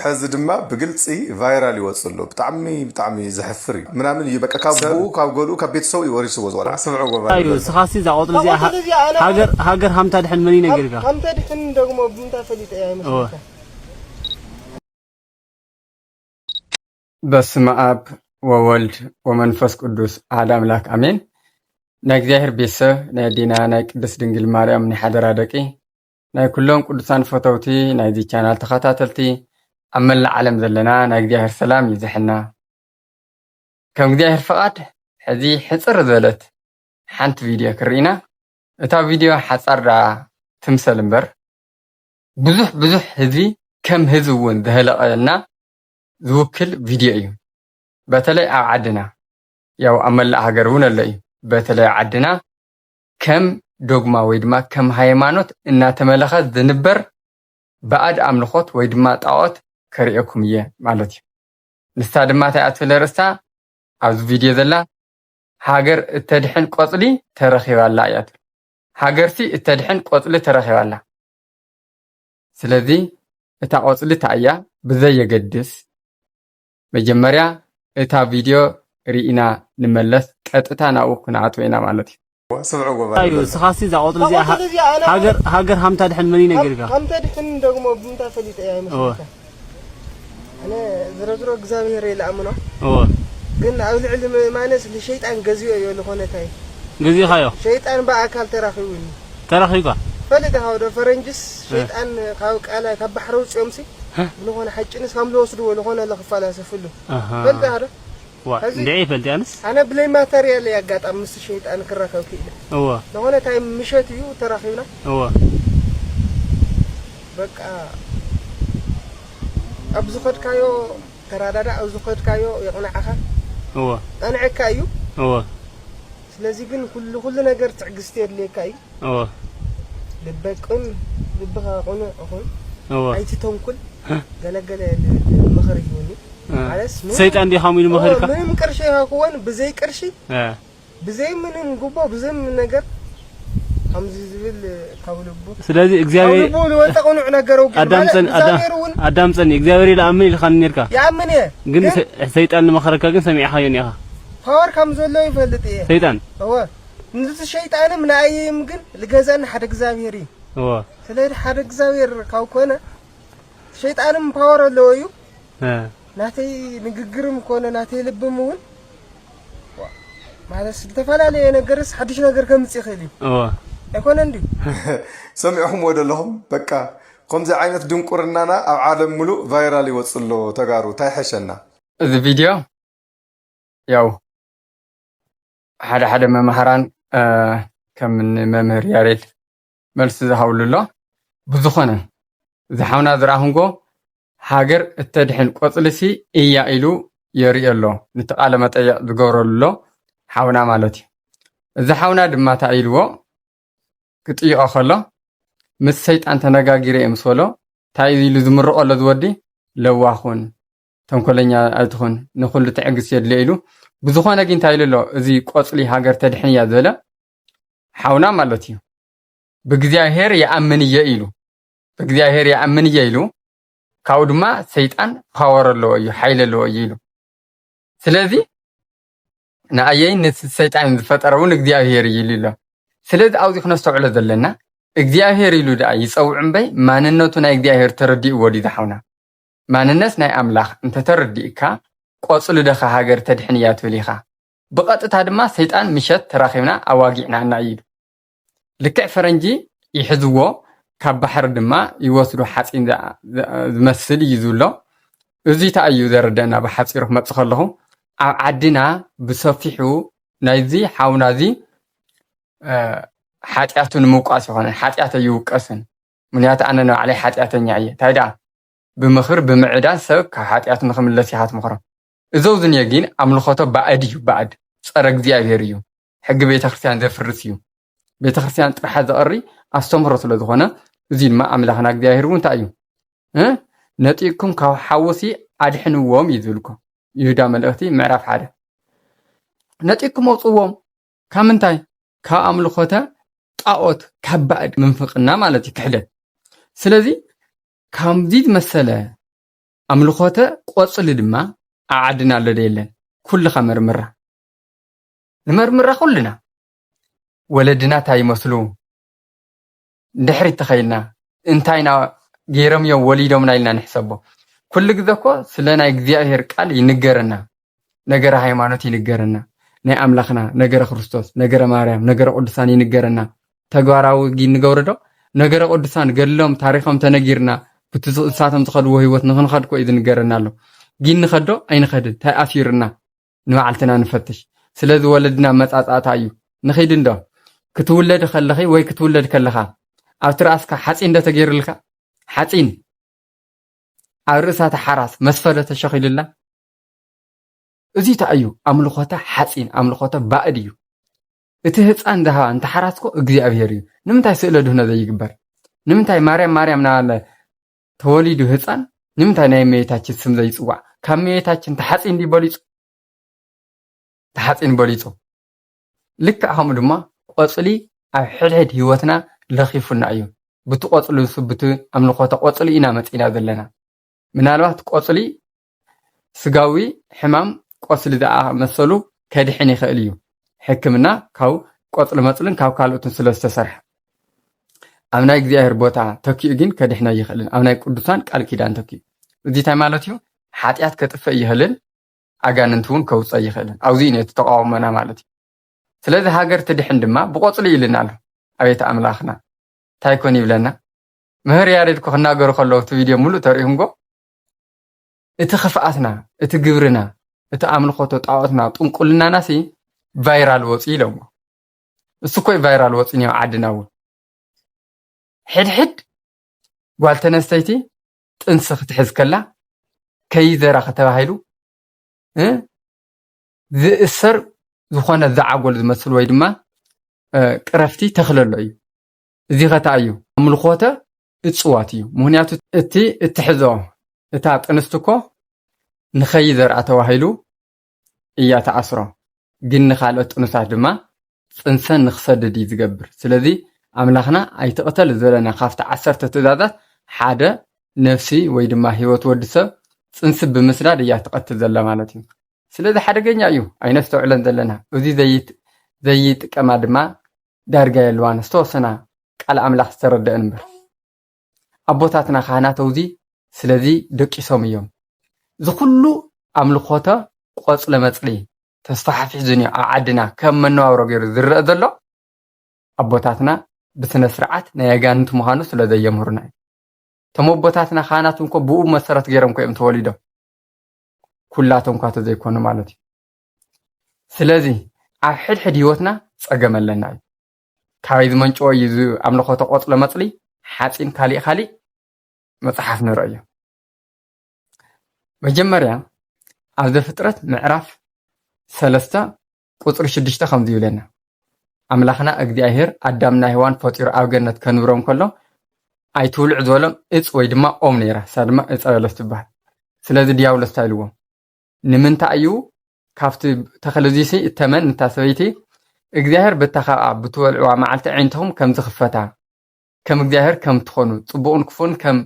ሕዚ ድማ ብግልፂ ቫይራል ይወፅእ ኣሎ። ብጣዕሚ ብጣዕሚ ዘሕፍር እዩ ምናምን እዩ። በቃ ካብ ብኡ ካብ ገሉ ካብ ቤተሰቡ እዩ ወሪስዎ። ዝቆልዓ ስምዕዎ እዩ። ስኻሲ እዛ ቆፅሊ እዚኣ ሃገር ሃገር ሃምታ ድሕን መን ይነግርካ? ከምተ ድሕን ደግሞ ብምንታይ ፈሊጠ እያ ይመስለካ? በስመ አብ ወወልድ ወመንፈስ ቅዱስ አሐደ አምላክ አሜን። ናይ እግዚኣብሔር ቤተሰብ ናይ ኣዴና ናይ ቅድስት ድንግል ማርያም ናይ ሓደራ ደቂ ናይ ኩሎም ቅዱሳን ፈተውቲ ናይዚ ቻናል ተኸታተልቲ ኣብ መላእ ዓለም ዘለና ናይ እግዚኣብሔር ሰላም ይብዝሐልና። ከም እግዚኣብሔር ፍቓድ ሕዚ ሕፅር ዝበለት ሓንቲ ቪድዮ ክርኢና። እታ ቪድዮ ሓፃር ዳ ትምሰል እምበር ብዙሕ ብዙሕ ህዝቢ ከም ህዝቢ እውን ዘህለቐና ዝውክል ቪድዮ እዩ። በተለይ ኣብ ዓድና ያው ኣብ መላእ ሃገር እውን ኣሎ እዩ። በተለይ ዓድና ከም ዶግማ ወይ ድማ ከም ሃይማኖት እናተመለኸ ዝንበር ባዕድ ኣምልኾት ወይ ድማ ጣዖት ከርእየኩም እየ ማለት እዩ። ንሳ ድማ እንታይ እያ ትብል ርእስታ ኣብዚ ቪድዮ ዘላ ሃገር እተድሕን ቆፅሊ ተረኺባላ እያ ትብል። ሃገርሲ እተድሕን ቆፅሊ ተረኺባላ። ስለዚ እታ ቆፅሊ እንታይ እያ ብዘየገድስ መጀመርያ እታ ቪድዮ ርኢና ንመለስ፣ ቀጥታ ናብኡ ክንኣትዎ ኢና ማለት እዩ። ስምዕዎ እዩ። ስኻሲ እዛ ቆፅሊ እዚኣ ሃ- ሃገር ሃገር ሃምታ ድሕን መን ይነግርካ? ከምተ ድሕን ደግሞ ብምንታይ ፈሊጠ እያ ይመስለካ? ኣነ ዝሮ ዝሮ እግዚኣብሔር እየ ዝኣምኖ። እወ ግን ኣብ ልዕሊ ምእማነስ ንሸይጣን ገዚኦ እዮ ዝኾነ እንታይ ገዚእኻዮ? ሸይጣን ብኣካል ተራኺቡኒ። ተራኺብካ? ፈሊጥኻ ዶ ፈረንጅስ ሸይጣን ካብ ቃላይ ካብ ባሕሪ ኣውፂኦምሲ ዝኾነ ሓጭንስ ከም ዝወስድዎ ዝኾነ ለኽፈላሰፍሉ ኣሃ። ፈልጥኻ ዶ? ዋ ሕዚ- እንድዒ ይፈልጥ ኣነስ ኣነ ብለይ ማተርያል እየ ኣጋጣሚ ምስ ሸይጣን ክራኸብ ክኢለ እወ ዝኾነ እንታይ ምሸት እዩ ተራኺብና እወ በቃ ኣብ ዝኸድካዮ ተራዳዳ ኣብ ዝኸድካዮ የቕንዓኻ እወ ጸንዐካ እዩ እወ ስለዚ ግን ኩሉ ኩሉ ነገር ትዕግስቲ የድልየካ እዩ እወ ልበቅን ልብኻ ቅኑዕ ኹን እወ ኣይትተንኩል ገለገለ ምኽሪ ይሁኒ ማለት ሰይጣን ዲኻ ኢሉ መኸርካ ምንም ቅርሺ ይሃክወን ብዘይ ቅርሺ ብዘይ ምንም ጉቦ ብዘይ ምንም ነገር ከምዚ ዝብል ካብ ልቡ ስለዚ እግዚኣብሔር ካብ ልቡ ዝወፀ ቅኑዕ ነገር ግን ኣዳምፀን ማለት እግዚኣብሔር እውን ኣዳምፀኒ እግዚኣብሔር ይልኣምን ኢልካ ነርካ ይኣምን እየ ግን ግን ሰ- ሰይጣን ንመኸረካ ግን ሰሚዕኻዮ ኒኻ ፓወር ከም ዘሎ ይፈልጥ እየ ሰይጣን እወ ንዚ ሸይጣንም ንኣየይም ግን ልገዛኒ ሓደ እግዚኣብሔር እዩ እወ ስለዚ ሓደ እግዚኣብሔር ካብ ኮነ ሸይጣንም ፓወር ኣለዎ እዩ ናተይ ንግግርም ኮነ ናተይ ልብም እውን ማለት ዝተፈላለየ ነገርስ ሓድሽ ነገር ከምፅእ ይኽእል እዩ እወ ኣይኮነ እንዲ ሰሚዕኹምዎ ዘለኹም በቃ ከምዚ ዓይነት ድንቁርናና ኣብ ዓለም ሙሉእ ቫይራል ይወፅእ ኣሎ ተጋሩ እንታይ ይሐሸና እዚ ቪድዮ ያው ሓደ ሓደ መማህራን ከም መምህር ያሬድ መልሲ ዝሃብሉ ኣሎ። ብዝኾነ ዝሓውና ዝረኣኹንጎ ሃገር እተድሕን ቆፅልሲ እያ ኢሉ የርእዮ ኣሎ። ነቲ ቃለ መጠየቕ ዝገብረሉ ኣሎ ሓውና ማለት እዩ። እዚ ሓውና ድማ እንታይ ኢልዎ ክጥይቖ ከሎ ምስ ሰይጣን ተነጋጊረ እየ ምስ በሎ እንታይ ኢሉ ዝምርቖ ኣሎ ዝወዲ ለዋኹን ተንኮለኛ ኣይትኹን፣ ንኹሉ ትዕግስቲ የድልዮ ኢሉ። ብዝኾነ ግን እንታይ ኢሉ ኣሎ? እዚ ቆጽሊ ሃገር ተድሕን እያ ዝበለ ሓውና ማለት እዩ። ብእግዚኣብሔር ይኣምን እየ ኢሉ። ብእግዚኣብሔር ይኣምን እየ ኢሉ። ካብኡ ድማ ሰይጣን ፓወር ኣለዎ እዩ፣ ሓይሊ ኣለዎ እዩ ኢሉ። ስለዚ ንኣየይ ነቲ ሰይጣን ዝፈጠረ እውን እግዚኣብሔር እዩ ኢሉ ኣሎ። ስለዚ ኣብዚ ክነስተውዕሎ ዘለና እግዚኣብሔር ኢሉ ደኣ ይጸውዕ እምበይ ማንነቱ ናይ እግዚኣብሔር ተረዲእዎ ድዩ ዝሓውና? ማንነት ናይ ኣምላኽ እንተተረዲእካ፣ ቆጽሊ ዶ ከ ሃገር ተድሕን እያ ትብል ኢኻ። ብቐጥታ ድማ ሰይጣን ምሸት ተራኺብና ኣዋጊዕናና እዩ ኢሉ። ልክዕ ፈረንጂ ይሕዝዎ፣ ካብ ባሕሪ ድማ ይወስዱ ሓጺን ዝኣ-፣ ዝኣ-፣ ዝመስል እዩ ዝብሎ። እዚ እንታይ እዩ ዘረደና ብሓጺሩ ክመጽእ ከለኹ፣ ኣብ ዓድና ብሰፊሑ ናይዚ ሓውና እዚ፣ እ፣ ሓጢኣቱ ንምውቃስ ይኾነ፣ ሓጢኣት ኣይውቀስን። ምኽንያቱ ኣነ ንባዕለይ ሓጢኣተኛ እየ። እንታይ ደኣ? ብምኽር ብምዕዳን ሰብ ካብ ሓጢኣቱ ንኽምለስ ኢኻ ትምኽሮ። እዚ ኣውዝንዮ ግን ኣምልኾቶ ባእድ እዩ፣ ባእድ። ጸረ እግዚኣብሔር እዩ። ሕጊ ቤተ ክርስቲያን ዘፍርስ እዩ። ቤተ ክርስቲያን ጥርሓ ዘቐሪ ኣስተምህሮ ስለ ዝኾነ፣ እዚ ድማ ኣምላኽና እግዚኣብሔር እውን እንታይ እዩ? እ? ነጢቕኩም ካብ ሓውሲ ኣድሕንዎም እዩ ዝብል እኮ። ይሁዳ መልእኽቲ ምዕራፍ ሓደ። ነጢቕኩም ኣውጽዎም። ካብ ምንታይ? ካብ ኣምልኾተ ጣኦት፣ ካብ ባእድ ምንፍቕና ማለት እዩ፣ ክሕደት። ስለዚ፣ ከምዚ ዝመሰለ ኣምልኾተ ቆጽሊ ድማ ኣብ ዓድና ኣሎ ዶ የለን? ኩልኻ መርምራ። ንመርምራ ኩልና። ወለድና እንታይ ይመስሉ? ድሕሪት ተኸይልና እንታይ ኢና ገይሮም እዮም ወሊዶምና ኢልና ንሕሰቦ። ኩሉ ግዜ እኮ ስለ ናይ እግዚኣብሔር ቃል ይንገረና። ነገረ ሃይማኖት ይንገረና። ናይ ኣምላኽና፣ ነገረ ክርስቶስ፣ ነገረ ማርያም፣ ነገረ ቅዱሳን ይንገረና። ተግባራዊ ግን ንገብሮ ዶ? ነገረ ቅዱሳን ገድሎም፣ ታሪኾም ተነጊርና፣ ብቲ ዝ-፣ ንሳቶም ዝኸድዎ ህይወት ንኽንኸድ እኮ እዩ ዝንገረና ኣሎ። ግን ንኸዶ ኣይንኸድን። እንታይ ኣሲርና? ንባዕልትና ንፈትሽ። ስለዚ ወለድና መጻጻእታ እዩ። ንኺድ እንዶ። ክትውለድ ከለኺ ወይ ክትውለድ ከለኻ፣ ኣብቲ ራእስካ ሓጺን ዶ ተገይሩልካ? ሓጺን። ኣብ ርእሳ ተሓራስ መስፈ ዶ ተሸኺሉላ? እዚ እንታይ እዩ? ኣምልኾተ ሓጺን፣ ኣምልኾተ ባእድ እዩ። እቲ ህጻን ዝሃባ እንተሓራስኮ እግዚኣብሔር እዩ። ንምንታይ ስእለ ድህኖ ዘይግበር? ንምንታይ ማርያም ማርያም እናበለ ተወሊዱ ህጻን? ንምንታይ ናይ እመቤታችን ስም ዘይጽዋዕ? ካብ እመቤታችን ተሓጺን ድዩ በሊጹ? ተሓጺን በሊጹ። ልክዕ ከምኡ ድማ ቆጽሊ ኣብ ሕድሕድ ህይወትና ለኺፉና እዩ። ብቲ ቆጽሊ ንሱ፣ ብቲ ኣምልኾተ ቆጽሊ ኢና መጺና ዘለና። ምናልባት ቆጽሊ ስጋዊ ሕማም፣ ቆጽሊ ዝኣመሰሉ ከድሕን ይኽእል እዩ። ሕክምና ካብ ቆጽሊ መጽልን ካብ ካልኦትን ስለ ዝተሰርሐ፣ ኣብ ናይ እግዚኣብሔር ቦታ ተኪኡ ግን ከድሕን ኣይኽእልን። ኣብ ናይ ቅዱሳን ቃል ኪዳን ተኪኡ። እዚ እንታይ ማለት እዩ? ሓጢኣት ከጥፍእ ይኽእልን ኣጋንንቲ እውን ከውፅእ ይኽእልን። ኣብዚ እዩ ነቲ ተቃውሞና ማለት እዩ። ስለዚ ሃገር ትድሕን ድማ ብቆፅሊ ኢልና ኣሎ። ኣቤት ኣምላኽና፣ እንታይ ኮን ይብለና? መምህር ያሬድ እኮ ክናገሩ ከለዉ እቲ ቪድዮ ሙሉእ ተሪእኹምጎ፣ እቲ ክፍኣትና፣ እቲ ግብርና፣ እቲ ኣምልኾቶ ጣዖትና፣ ጥንቁልናና ሲ ቫይራል ወፂ ኢሎሞ። እሱ እኮ እዩ ቫይራል ወፂ እኒኦ ዓድና እውን። ሕድሕድ ጓል ተነስተይቲ ጥንሲ ክትሕዝ ከላ ከይዘራ ከተባሂሉ፣ እ፣ ዝእሰር ዝኾነ ዘዓጎል ዝመስል ወይ ድማ፣ እ፣ ቅረፍቲ ተኽለሎ እዩ። እዚ ኸታ እዩ ኣምልኾተ እፅዋት እዩ። ምኽንያቱ እቲ እትሕዞ እታ ጥንስቲ እኮ ንኸይዘርኣ ተባሂሉ እያ ተኣስሮ። ግን ንኻልኦት ጥኑሳት ድማ ጽንሰን ንኽሰድድ እዩ ዝገብር። ስለዚ ኣምላኽና ኣይትቕተል ዝበለና ካብቲ ዓሰርተ ትእዛዛት ሓደ ነፍሲ ወይ ድማ ህይወት ወዲ ሰብ ጽንሲ ብምስዳድ እያ ትቐትል ዘላ ማለት እዩ። ስለዚ ሓደገኛ እዩ፣ ኣይነስተውዕለን ዘለና። እዚ ዘይት-፣ ዘይጥቀማ ድማ ዳርጋ የለዋን፣ ዝተወሰና ቃል ኣምላኽ ዝተረደአን እምበር። ኣቦታትና ካህናት ኣውዚ ስለዚ ደቂሶም እዮም። እዚ ኩሉ ኣምልኾተ ቆጽለ መጽሊ ተስፋሕፊሑ ዝኒኦ ኣብ ዓድና ከም መነባብሮ ገይሩ ዝረአ ዘሎ ኣቦታትና ብስነ ስርዓት ናይ ኣጋንንቲ ምዃኑ ስለ ዘየምህሩና እዩ። እቶም ኣቦታትና ካህናት እንኮ ብኡ መሰረት ገይሮም እኮ እዮም ተወሊዶም። ኩላቶም እኳ ተዘይኮኑ ማለት እዩ። ስለዚ ኣብ ሕድሕድ ህይወትና ጸገም ኣለና እዩ። ካበይ ዝመንጨወ እዩ እዚ ኣምልኾተ ቆጽለ መጽሊ? ሓጺን ካሊእ ካሊእ መጽሓፍ ንርእዮ። መጀመርያ ኣብ ዘፍጥረት ምዕራፍ ሰለስተ ቁጽሪ ሽዱሽተ ከምዚ ይብለና፣ ኣምላኽና እግዚኣብሔር ኣዳምና ሄዋን ፈጢሩ ኣብ ገነት ከንብሮም ከሎ ኣይትብልዑ ዝበሎም እጽ ወይ ድማ ኦም ነይራ፣ እሳ ድማ እጸ በለስ ትበሃል። ስለዚ ዲያብሎስ እንታይ ኢልዎም? ንምንታይ እዩ ካብቲ ተኽሊ እዚሲ እተመን ንታ ሰበይቲ እግዚኣብሔር በታ ካብኣ ብትበልዕዋ መዓልቲ ኣዒንትኹም ከም ዝኽፈታ፣ ከም እግዚኣብሔር ከም ትኾኑ፣ ጽቡቕን ክፉእን ከም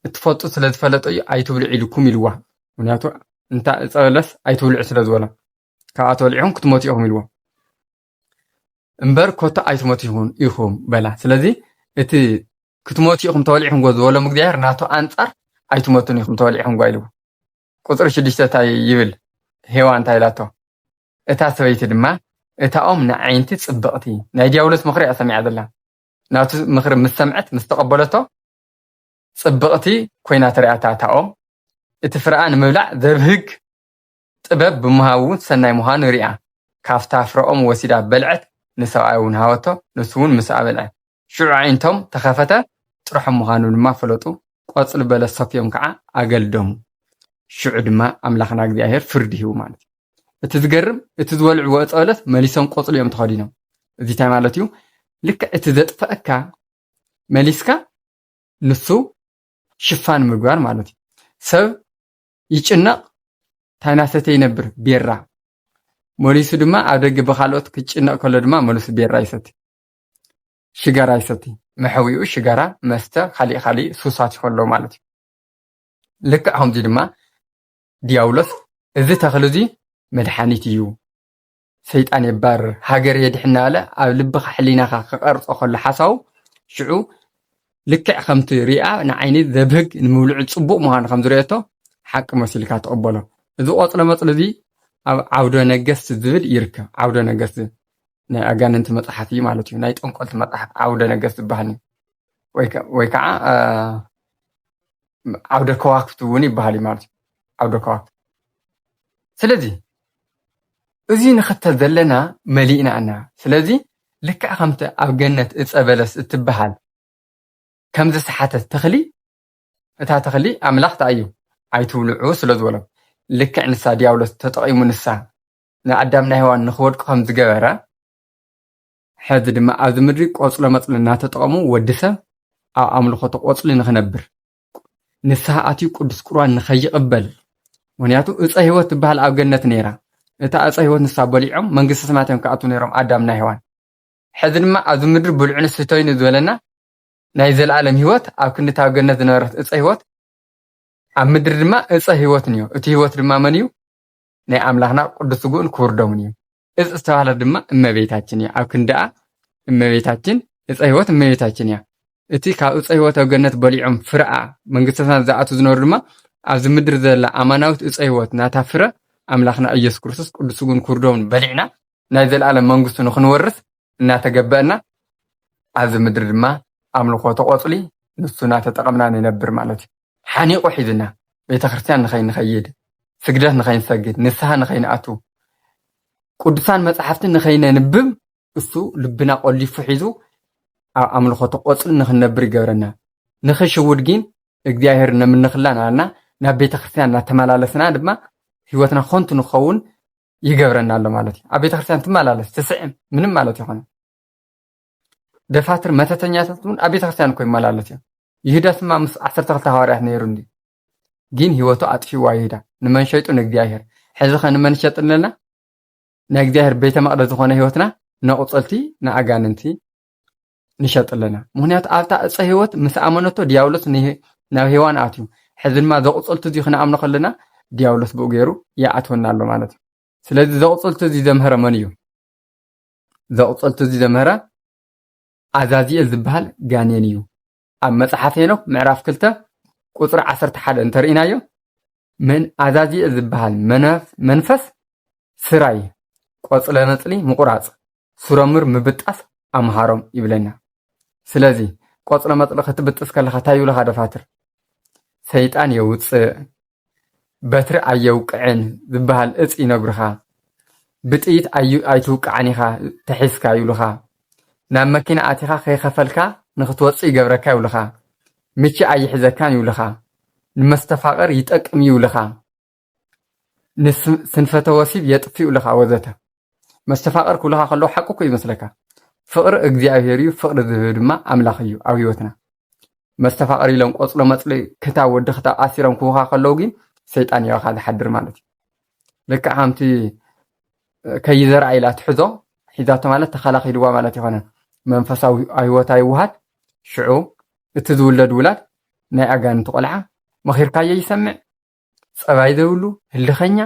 እትፈልጡ ስለ ዝፈለጠ እዩ ኣይትብልዑ ኢልኩም ኢልዋ። ምክንያቱ እንታ እጸ በለስ ኣይትብልዑ ስለ ዝበሎ፣ ካብኣ ተበሊዕኹም ክትሞቱ ኢኹም ኢልዎ። እምበር ኮቶ ኣይትሞቱ ኢኹም፣ ኢኹም በላ። ስለዚ እቲ ክትሞቱ ኢኹም ተበሊዕኹምጎ ዝበሎም እግዚኣብሔር ናቱ ኣንጻር ኣይትሞቱን ኢኹም ተበሊዕኹምጎ ኢልዎ። ቁጽሪ ሽዱሽተ እንታይ ይብል? ሄዋን እንታይ ኢላቶ? እታ ሰበይቲ ድማ እታ ኦም ንዓይንቲ ጽብቕቲ፣ ናይ ዲያብሎስ ምኽሪ እያ ሰሚዓ ዘላ። ናቱ ምኽሪ ምስ ሰምዐት፣ ምስ ተቐበለቶ፣ ጽብቕቲ ኮይና ተሪኣታ እታ ኦም። እቲ ፍረኣ ንምብላዕ ዘብህግ ጥበብ ብምሃቡ እውን ሰናይ ምዃኑ ሪኣ፣ ካብታ ፍረ ኦም ወሲዳ በልዐት፣ ንሰብኣይ እውን ሃበቶ፣ ንሱ እውን ምስኣ በልዐ። ሽዑ ኣዒንቶም ተኸፈተ፣ ጥርሖም ምዃኑ ድማ ፈለጡ። ቆጽሊ በለስ ሰፍዮም ከዓ ኣገልደሙ። ሽዑ ድማ ኣምላኽና እግዚኣብሔር ፍርዲ ሂቡ ማለት እዩ። እቲ ዝገርም፣ እቲ ዝበልዕዎ ዕፀ በለስ መሊሶም ቆጽሊ እዮም ተኸዲኖም። እዚ እንታይ ማለት እዩ? ልክዕ እቲ ዘጥፈአካ መሊስካ ንሱ ሽፋን ምግባር ማለት እዩ። ሰብ ይጭነቕ፣ እንታይ እናሰተየ ይነብር? ቢራ። መሊሱ ድማ ኣብ ደገ ብኻልኦት ክጭነቕ ከሎ ድማ መሊሱ ቢራ ይሰቲ፣ ሽጋራ ይሰቲ። መሕዊኡ ሽጋራ፣ መስተ፣ ካሊእ ካሊእ ሱሳት ይኸሎ ማለት እዩ። ልክዕ ከምዚ ድማ ዲያብሎስ እዚ ተኽሊ እዚ መድሓኒት እዩ፣ ሰይጣን የባርር፣ ሃገር የድሕን እናበለ ኣብ ልብኻ ሕሊናኻ ክቐርጾ ከሎ ሓሳቡ፣ ሽዑ ልክዕ ከምቲ ሪኣ ንዓይኒ ዘብህግ ንምብልዑ ጽቡቕ ምዃኑ ከም ዝርእየቶ ሓቂ መሲልካ ትቕበሎ። እዚ ቆጽለ መጽሊ እዚ ኣብ ዓውደ ነገስት ዝብል ይርከብ። ዓውደ ነገስት ናይ ኣጋንንቲ መጽሓፍ እዩ ማለት እዩ። ናይ ጠንቆልቲ መጽሓፍ ዓውደ ነገስት ዝበሃል እዩ። ወይ ከ-፣ ወይ ከዓ፣ እ፣ ዓውደ ከዋክብቲ እውን ይበሃል እዩ ማለት እዩ። ዓውደ ከዋክብቲ። ስለዚ እዚ ንኽተል ዘለና መሊእና እና። ስለዚ ልክዕ ከምቲ ኣብ ገነት እፀ በለስ እትበሃል ከም ዝሰሓተት ተኽሊ፣ እታ ተኽሊ ኣምላኽ ተኣዩ ኣይትብልዑ ስለ ዝበሎም፣ ልክዕ ንሳ ዲያብሎስ ተጠቒሙ ንሳ ንኣዳም ናይ ሔዋን ንኽወድቁ ከም ዝገበረ፣ ሕዚ ድማ ኣብዚ ምድሪ ቆጽሎ መጽሊ እናተጠቐሙ ወዲ ሰብ ኣብ ኣምልኾ እቲ ቆጽሊ ንኽነብር፣ ንስሓ ኣትዩ ቅዱስ ቁርባን ንኸይቕበል። ምኽንያቱ እፀ ህይወት ትበሃል ኣብ ገነት ነይራ። እታ እፀ ህይወት ንሳ በሊዖም መንግስቲ ሰማያት እዮም ክኣትዉ ነይሮም ኣዳም ናይ ሔዋን። ሕዚ ድማ ኣብዚ ምድሪ ብልዑ ንስቶይኑ ዝበለና ናይ ዘለኣለም ህይወት ኣብ ክንዲ እታ ኣብ ገነት ዝነበረት እፀ ህይወት ኣብ ምድሪ ድማ እፀ ህይወት ንዮ። እቲ ህይወት ድማ መን እዩ? ናይ ኣምላኽና ቅዱስ ስግኡን ክቡር ደሙን እዩ። እፅ ዝተባህለት ድማ እመቤታችን እያ። ኣብ ክንድኣ እመቤታችን፣ እፀ ህይወት እመቤታችን እያ። እቲ ካብ እፀ ህይወት ኣብ ገነት በሊዖም ፍረኣ መንግስተ ሰማያት ዝኣትዉ ዝነበሩ ድማ ኣብዚ ምድሪ ዘላ ኣማናዊት እፀ ህይወት ናታ ፍረ ኣምላኽና ኢየሱስ ክርስቶስ ቅዱስ ስግኡን ክቡር ደሙን በሊዕና ናይ ዘለኣለም መንግስቱ ንኽንወርስ እናተገበአና ኣብዚ ምድሪ ድማ ኣምልኾ ተቆፅሊ ንሱ እናተጠቐምና ንነብር ማለት እዩ። ሓኒቑ ሒዝና ቤተ ክርስቲያን ንኸይንኸይድ፣ ስግደት ንኸይንሰግድ፣ ንስሓ ንኸይንኣቱ፣ ቅዱሳን መጻሕፍቲ ንኸይነንብብ እሱ ልብና ቆሊፉ ሒዙ ኣብ ኣምልኾ ተቆፅሊ ንኽንነብር ይገብረና። ንኽሽውድ ግን እግዚኣብሔር ነምንኽላ እናበልና ናብ ቤተ ክርስቲያን እናተመላለስና ድማ ህይወትና ኾንቱ ንኸውን ይገብረና ኣሎ ማለት እዩ። ኣብ ቤተ ክርስቲያን ትመላለስ ትስዕም ምንም ማለት ይኾነ። ደፋትር መተተኛታት እውን ኣብ ቤተ ክርስቲያን እኮ ይመላለስ እዮም። ይሁዳስ ድማ ምስ ዓሰርተ ክልተ ሃዋርያት ነይሩ እንዲ። ግን ህይወቱ ኣጥፊዋ ይሁዳ። ንመን ሸይጡ? ንእግዚኣብሔር። ሕዚ ኸ ንመን ይሸጥ ኣለና? ናይ እግዚኣብሔር ቤተ መቕደስ ዝኾነ ህይወትና ነቑፀልቲ ንኣጋንንቲ ንሸጥ ኣለና። ምኽንያቱ ኣብታ እፀ ህይወት ምስ ኣመነቶ ዲያብሎስ ንሄ-፣ ናብ ሔዋን ኣትዩ። ሕዚ ድማ ዘቑፀልቱ እዚ ክንኣምኖ ከለና ዲያብሎስ ብኡ ገይሩ ይኣትወና ኣሎ ማለት እዩ። ስለዚ ዘቑፀልቱ እዚ ዘምሀረ መን እዩ? ዘቑፀልቱ እዚ ዘምሀረ ኣዛዚኤል ዝበሃል ጋኔን እዩ። ኣብ መጽሓፍ ሄኖክ ምዕራፍ ክልተ ቁጽሪ ዓሰርተ ሓደ እንተርኢናዮ፣ ምን-፣ ኣዛዚኤል ዝበሃል መነፍ-፣ መንፈስ ስራይ፣ ቆጽለ መጽሊ ምቑራጽ፣ ሱረምር ምብጣስ ኣምሃሮም ይብለና። ስለዚ ቆጽለ መጽሊ ክትብጥስ ከለኻ እንታይ ይብሉኻ ደፋትር? ሰይጣን የውጽእ፣ በትሪ ኣየውቅዕን ዝበሃል እጽ ይነግሩኻ። ብጥይት ኣዩ-፣ ኣይትውቅዓን ኢኻ ተሒዝካ ይብሉኻ። ናብ መኪና ኣቲኻ ከይኸፈልካ ንኽትወጽእ ይገብረካ ይብሉኻ። ምቺ ኣይሕዘካን ይብሉኻ። ንመስተፋቕር ይጠቅም እዩ ይብሉኻ። ንስ-፣ ስንፈተ ወሲብ የጥፍ ይብሉኻ ወዘተ። መስተፋቕር ክብሉኻ ከለዉ ሓቂ እኮ ይመስለካ። ፍቕሪ እግዚኣብሔር እዩ፣ ፍቕሪ ዝህብ ድማ ኣምላኽ እዩ ኣብ ህይወትና። መስተፋቕር ኢሎም ቆጽሎ መጽሊ ክታብ ወዲ ክታብ ኣሲሮም ክህቡኻ ከለዉ ግን ሰይጣን እዩ ኣብኻ ዝሓድር ማለት እዩ። ልክዕ ከምቲ ከይዘርኣ ኢላ ትሕዞ፣ ሒዛቶ ማለት ተኸላኺልዋ ማለት ይኾነ። መንፈሳዊ ህይወት ኣይወሃድ፣ ሽዑ እቲ ዝውለድ ውላድ ናይ ኣጋንንቲ ቆልዓ፣ መኺርካዮ ይሰምዕ፣ ጸባይ ዘይብሉ፣ ህልኸኛ፣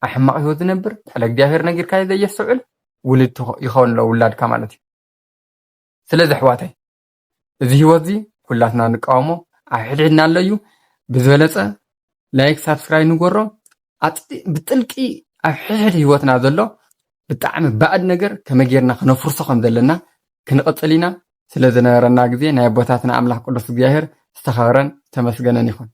ኣብ ሕማቕ ህይወት ዝነብር፣ ቃለ እግዚኣብሔር ነጊርካዮ ዘየስተውዕል ውልድ ትኾ-፣ ይኸውን ኣሎ ውላድካ ማለት እዩ። ስለዚ ኣሕዋተይ፣ እዚ ህይወት እዚ ኩላትና ንቃወሞ፣ ኣብ ሕድሕድና ኣሎ እዩ። ብዝበለጸ ላይክ፣ ሳብስክራይብ ንገሮ። ኣጥጢ-፣ ብጥልቂ ኣብ ሕድሕድ ህይወትና ዘሎ ብጣዕሚ ባእድ ነገር ከመይ ጌርና ክነፍርሶ ከም ዘለና ክንቕጽል ኢና። ስለ ዝነበረና ግዜ ናይ ኣቦታትና ኣምላኽ ቅዱስ እግዚኣብሔር ዝተኸብረን ዝተመስገነን ይኹን።